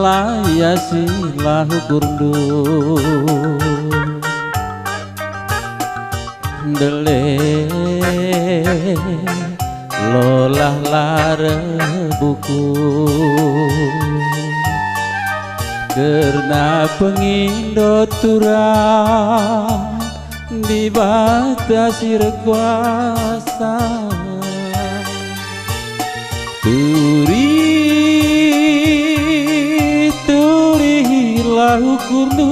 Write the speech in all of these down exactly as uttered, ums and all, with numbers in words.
Ayasi la ukurndu, ndele lolah la rebuku, kerna pengindo turang Dibata si erkuasa. Turi, turi la ukurndu,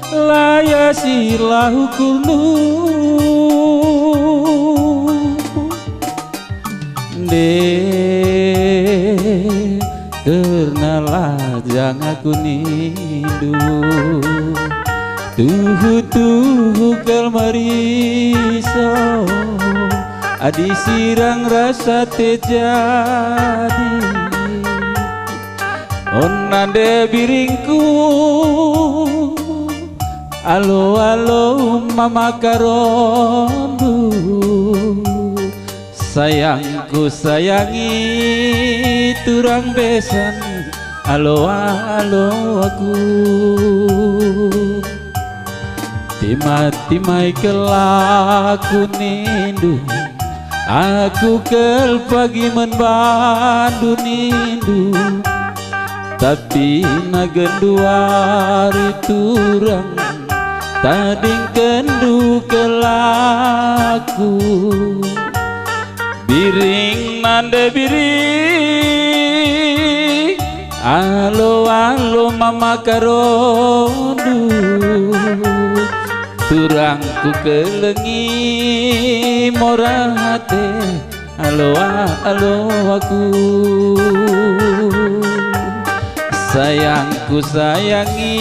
layasi la ukurndu. Nde kerna lajang aku nindu, tuhu-tuhu kal mariso, adi sirang rasa te jadi. Ona nde biringku, alo-alo mama karondu. Sayangku sayangi turang besan, alo-alo aku. Tima-timai kal aku nindu, aku kal pagi man bandu nindu. Tapi na genduari turang, tadingkenndu kal aku. Biring nande biring, alo-alo mama karondu. Turang kukelengi mora ate, alo-alo aku. Sayangku sayangi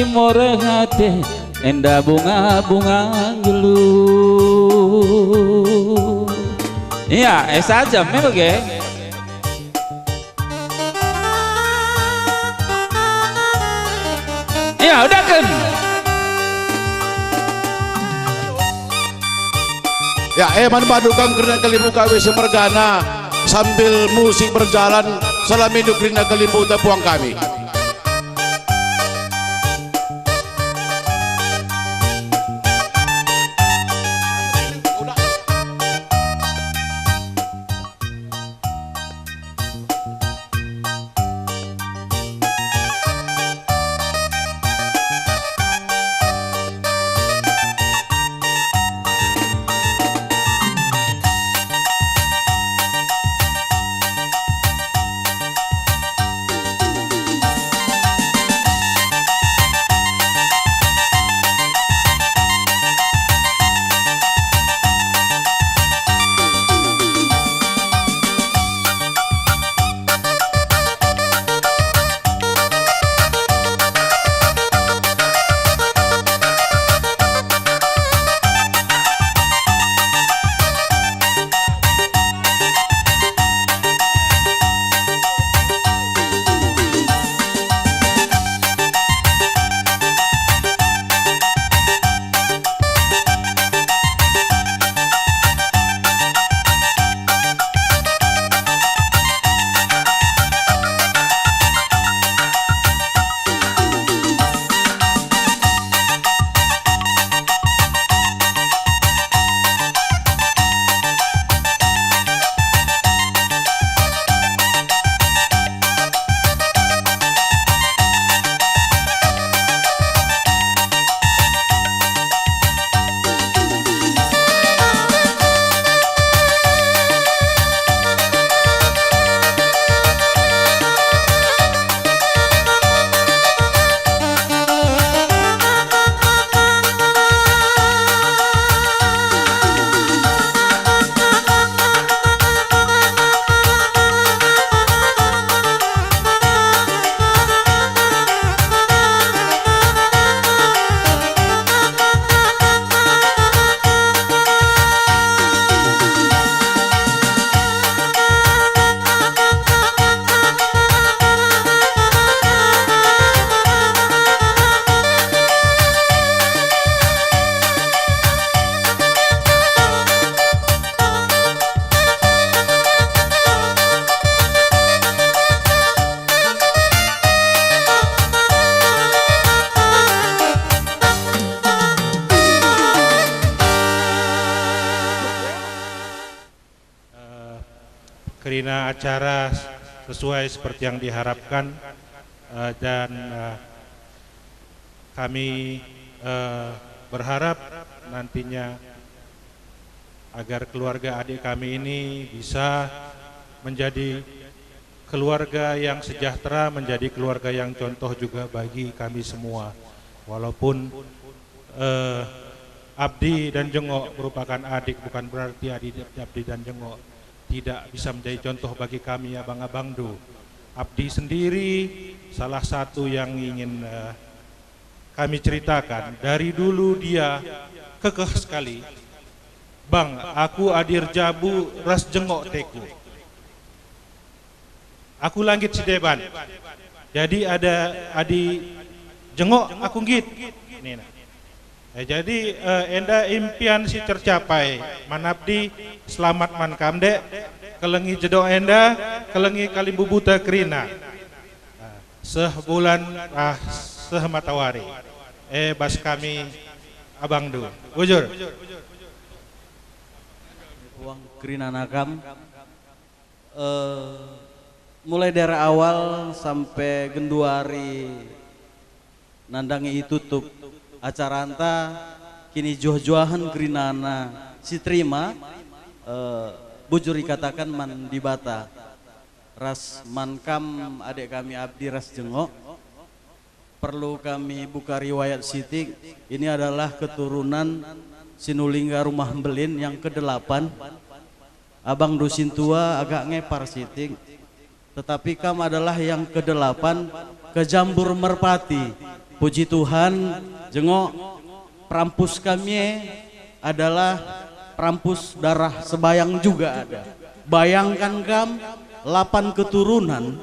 mora ate, enda bunga-bunga nggeluh. Iya, eh, saja me bage. Iya, udaken. Ya, eh, man bandu kam kerina kalimbubu kami semergana, sambil musik berjalan, salamindu kerina kalimbubu tapuang kami. Pina acara sesuai seperti yang diharapkan, eh, dan, eh, kami, eh, berharap nantinya agar keluarga adik kami ini bisa menjadi keluarga yang sejahtera, menjadi keluarga yang contoh juga bagi kami semua. Walaupun, eh, Abdi dan Jengok merupakan adik, bukan berarti Adi, Abdi dan Jengok tidak bisa menjadi contoh bagi kami abang-abangndu. Abdi sendiri salah satu yang ingin, eh, kami ceritakan. Dari dulu dia kekeh sekali, "Bang, aku Adi Erjabu ras Jengok teku. Aku la nggit si deban. Jadi ada Adi Jengok aku nggit," nina. Eh, jadi, eh, enda impian si tercapai. Man Abdi, selamat man kam, Dek. Kelengi jedok enda, kelengi kalimbubuta kerina. Ah, seh bulan, ah, seh matawari. Eh, bas kami abangndu. Bujur. Uang kerinana kam. Eh, mulai dari awal sampai genduari nandangi itutup acaranta, kinijuah-juahen kerinana si terima, eh, bujur ikataken man Dibata ras man kam, adik kami Abdi ras Jengok. Perlu kami buka riwayat sitik. Ini adalah keturunan Sinulingga Rumah Mbelin yang kedelapan. Abang Dusintua agak ngepar sitik. Tetapi kam adalah yang kedelapan, ke Jambur Merpati. Puji Tuhan, Jengok, perampus kami adalah perampus darah sebayang juga ada. Bayangkan kam, lapan keturunan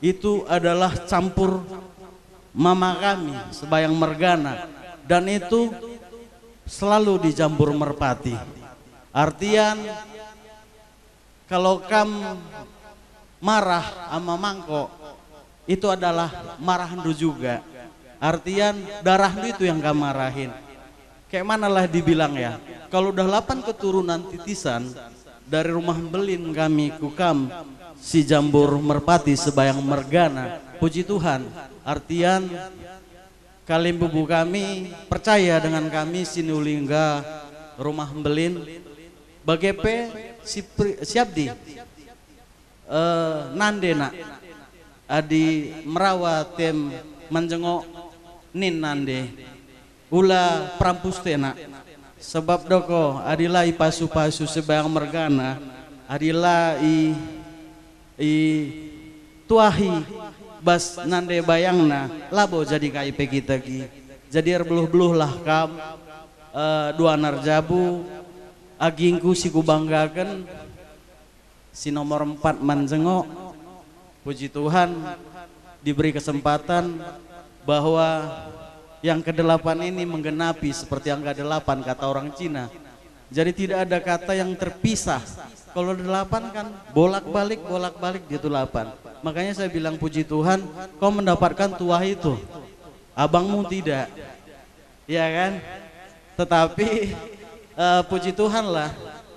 itu adalah campur mama kami sebayang mergana, dan itu selalu di Jambur Merpati. Artian, kalau kam marah ama mangkok, itu adalah marahndu juga. Artian, darahndu itu yang kam marahin. Kayak manalah dibilang ya, kalau udah lapan keturunan titisan, dari Rumah Mbelin kami ku kam, si Jambur Merpati sebayang mergana. Puji Tuhan, artian kalimbubu kami percaya dengan kami Sinulingga Rumah Mbelin. Bage pe si Pri-, si Abdi, eh, nande nak. Adi merawa tem man Jengok, nin nande, "Ula perampus te nak. Sebab doko, adi la ipasu-pasu sebayang mergana, adi la i, ituahi bas nande bayangna, labo jadi kai pe kita ki. Jadi erbeluh-beluhlah kam, eh, Duana Erjabu, agingku si kubanggaken." Si nomor empat man Jengok, puji Tuhan, diberi kesempatan bahwa yang kedelapan ini menggenapi seperti angka delapan kata orang Cina. Jadi tidak ada kata yang terpisah. Kalau delapan kan bolak-balik, bolak-balik dia tuh delapan. Makanya saya bilang, "Puji Tuhan, kau mendapatkan tuah itu. Abangmu tidak." Ya kan? Tetapi, eh, puji Tuhan lah,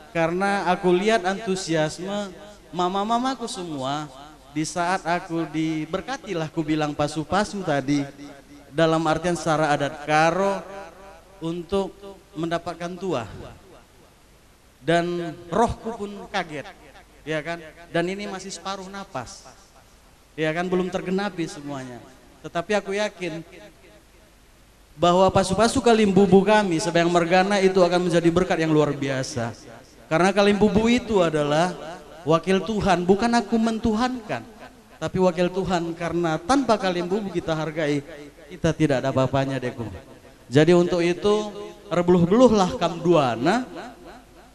karena aku lihat antusiasme mama-mamaku semua di saat aku diberkatilah, ku bilang pasu-pasu tadi, dalam artian secara adat Karo, untuk mendapatkan tuah. Dan rohku pun kaget, ya kan? Dan ini masih separuh napas, ya kan? Belum tergenapi semuanya. Tetapi aku yakin bahwa pasu-pasu kalimbubu kami sebayang mergana itu akan menjadi berkat yang luar biasa. Karena kalimbubu itu adalah wakil Tuhan, bukan aku mentuhankan, tapi wakil Tuhan, karena tanpa kalimbubu kita hargai, kita tidak ada apa-apanya, deku. Jadi untuk itu, erbeluh-beluhlah kam duana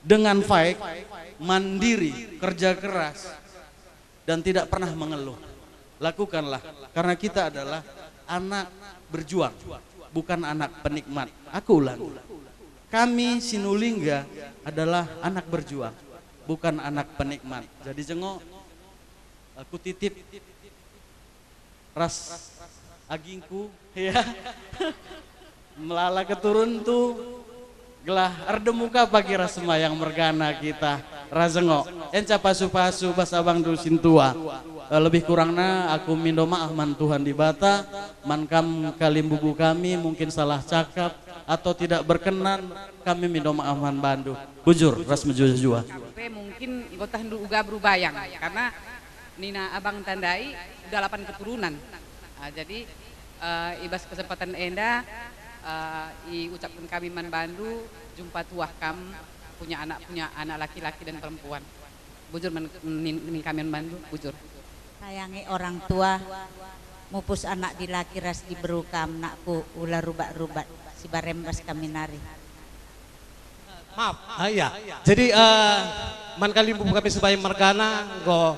dengan faik, mandiri, kerja keras, dan tidak pernah mengeluh. Lakukanlah, karena kita adalah anak berjuang, bukan anak penikmat. Aku ulangi, kami Sinulingga adalah anak berjuang, bukan anak penikmat. Jadi Jengok, aku titip ras agingku, ya. Melala keturun tu, gelah erdem muka pagi ras semayang mergana kita. Rajengok, enca pasu-pasu bas abangndu sintua. Eh, lebih kurangna aku mindo maaf man Tuhan Dibata, man kam kalimbubu kami mungkin salah cakap atau tidak berkenan, kami mindo maaf man bandu. Bujur ras mejuah-juah. Pe mungkin enggo tehndu uga beru bayang, karena nina abang tandai udah lapan keturunan. Ah, jadi, eh, i bas kesempatan enda, eh, iucapken kami man bandu, jumpa tuah kam, punya anak, punya anak laki-laki dan perempuan. Bujur men-, nin-, nin kami man bandu, bujur. Sayangi orang tua, mupus anak dilaki ras diberu kam, nakku, ula rubat-rubat, sibarem bas kami nari. Maaf, ah, iya. Jadi, eh, man kalimbubu kami Sebayang mergana, enggo,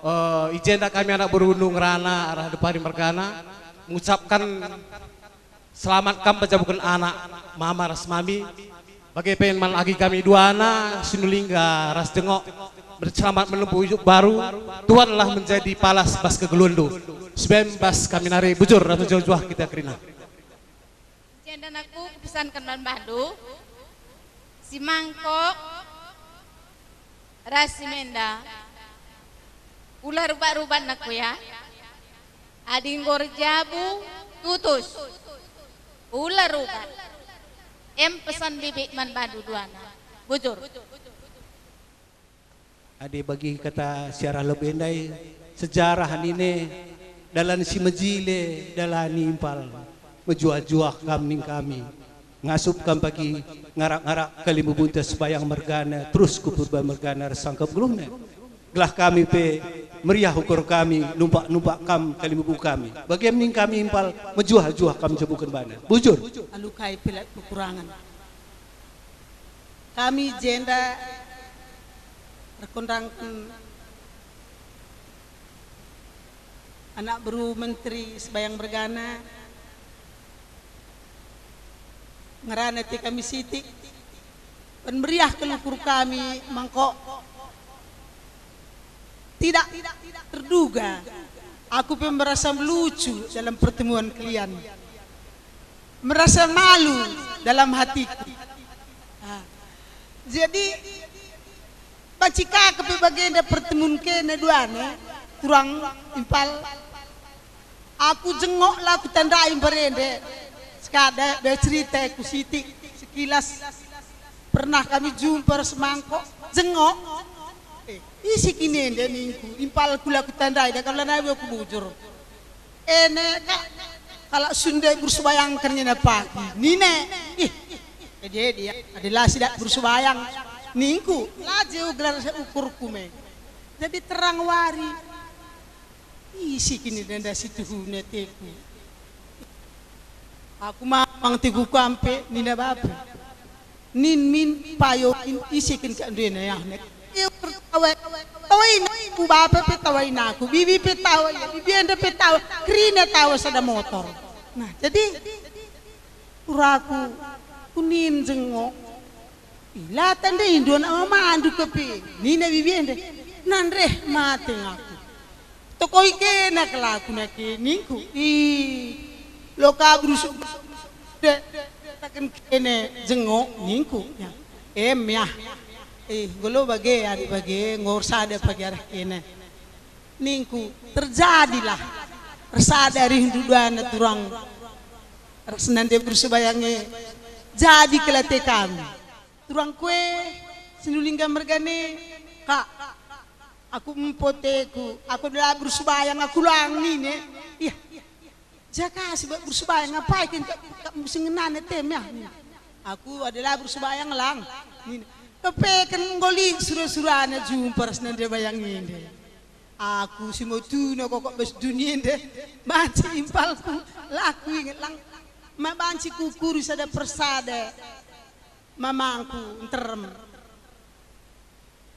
eh, i jenda kami anak beru ngerana arah Depari mergana, mengucapkan selamat kam pejabuken anak, mama ras mami. Bage pe man agi kami duana, Sinulingga ras Jengok, berselamat menempuh hidup baru. Tuhanlah menjadi palas bas kegeluhenndu. Sebem bas kami nari bujur ras mejuah-juah kita kerina. Jenda nakku kupesanken man bandu, si mangkok ras si menda, ula rubat-rubat nakku ya. Adi enggo erjabu, tutus, ula rubat. Em pesan bibi man bandu duana. Bujur. Adi bagi kata si arah lebe ndai, sejarah nine, dalan si mejile dalani impal, mejuah-juah kam ning kami. Ngasup kam bagi ngarak-ngarak kalimbubunta Sebayang mergana, terus ku Purba mergana ersangkep geluhna. Gelah kami pe meriah ukur kami numpak-numpak kam kalimbubu kami. Bagem ning kami impal, mejuah-juah kam jebuken bana. Bujur. Alu kai pe la kekurangan. Kami jenda erkondangken anak beru Menteri Sebayang mergana, ngerana ate kami sitik, pen meriah kal ukur kami mangkok. Tidak terduga, aku pe merasa melucu dalam pertemuan kalian. Merasa malu dalam hatiku. Ah. Jadi, banci ka kepe bagenda pertemun kena duana, turang impal. Aku Jengok la kutandai mbarende. Sekada be cerita ku sitik, sekilas. Pernah kami jumpa ras mangkok, Jengok. Eh, ise kin enda ningku, impalku la kutandai, da kal lanai aku bujur. Ene ka, kalak Sunda beru Sebayang kan nina pagi. Nina, ih, edi-edi ya, adi la sidat beru Sebayang. Ningku, la jauh gelar ukurku me. Jadi terang wari. Ise kin enda si tuhuna ateku. Aku mamang teguh kampe, nina bapa. Nin min payo in ise kin ka ndena yahnek. Tawai, tawai aku bapa pe tawai aku, bibi pe tawai, bibi enda pe tawai, kerina tawai sada motor. Nah, jadi uraku kunin Jengok. Ih, la tandai ndo anak mamandu kepe, nina bibi enda. Nanreh mate ngaku. Tokoi kena kelaku nake ningku. Ih, lo kabur su-, de, taken kene Jengok ningku. Ya. Em ya. Ih, golo bage ari bage, ngor sada pagi arah kene. Ningku, terjadilah. Ersada ari hindu duana turang. Ras nande beru Sebayang e. Jadi kal ate kami. Turang kue, Sinulingga mergane, Kak, aku empo ateku, aku la beru Sebayang, aku lang nine. Iya, jaka si beru Sebayang, ngapai kin Kak, Kak musim ngenane tem ya? Aku adi la beru Sebayang lang. Nine. Kepeken enggo lit sura-surana jumpa ras nande bayang ende. Aku si motuna kokok bas dunia ende. Banci impalku, la kuinget lang. Ma banci kukuri sada persada. Mamangku nterem.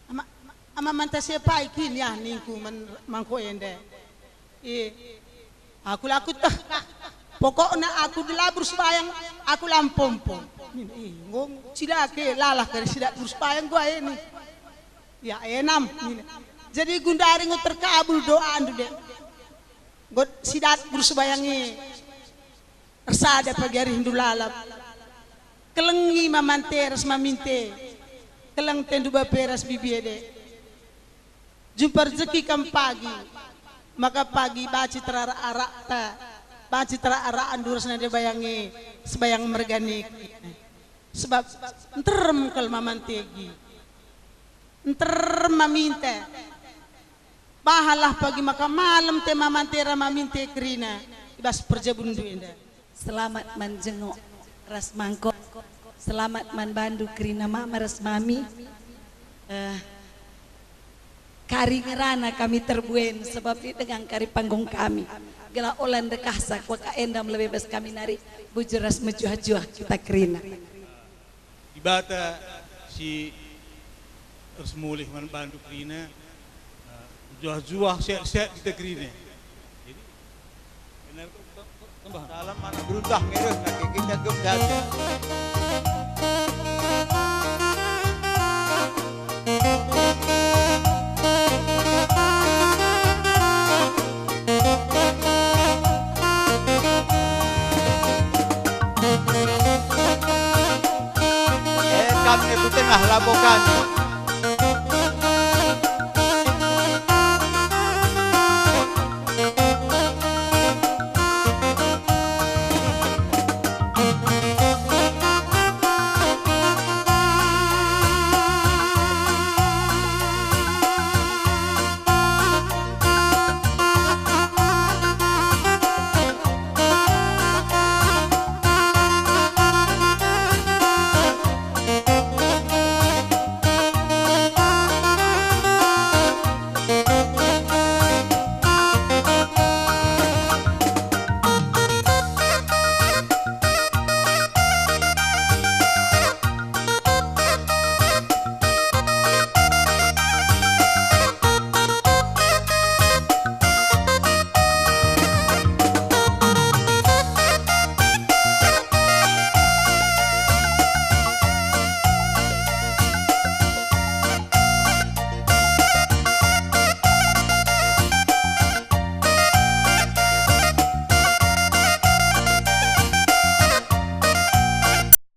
Ama, ama manta sepai kin ya ningku man mangko ende. I, aku la kuteh. Pokokna aku adi la beru Sebayang, aku la mpompo. Ih, enggo cilake lalah kari sidat beru Sebayang gua ini. Ya enam. Jadi gundari enggo terkabul doandu de. Enggo sidat beru Sebayang i. Ersada pagi ari hindu lalap. Kelengi mamante ras maminte. Keleng tendu baperas bibi ede. Jumpa rezeki kam pagi, maka pagi banci terarak-arakta, banci terarak-arakan durus nande bayangi, sebayang mergani. Sebab nterem kal mamantegi. Nterem maminta. Bahanlah pagi maka malem te mamante ra maminte kerina i bas perjabundu enda. Selamat man jenguk ras mangkok. Selamat man bandu kerina mama ras mami. Eh, kari ngerana kami terbuen sebab lit denga kari panggung kami. Gelah ola ndekahsa kuaka enda melebe bas kami nari bujur ras mejuah-juah kita kerina. Dibata si ersemulih man bandu kerina, eh, juah-juah sehat-sehat kita kerina. Jadi, benar kok, kok, kok, kembang. Dalam mana beruntah ngereh, lagi kita gem dada. Eh, kam ne ku tengah labokan.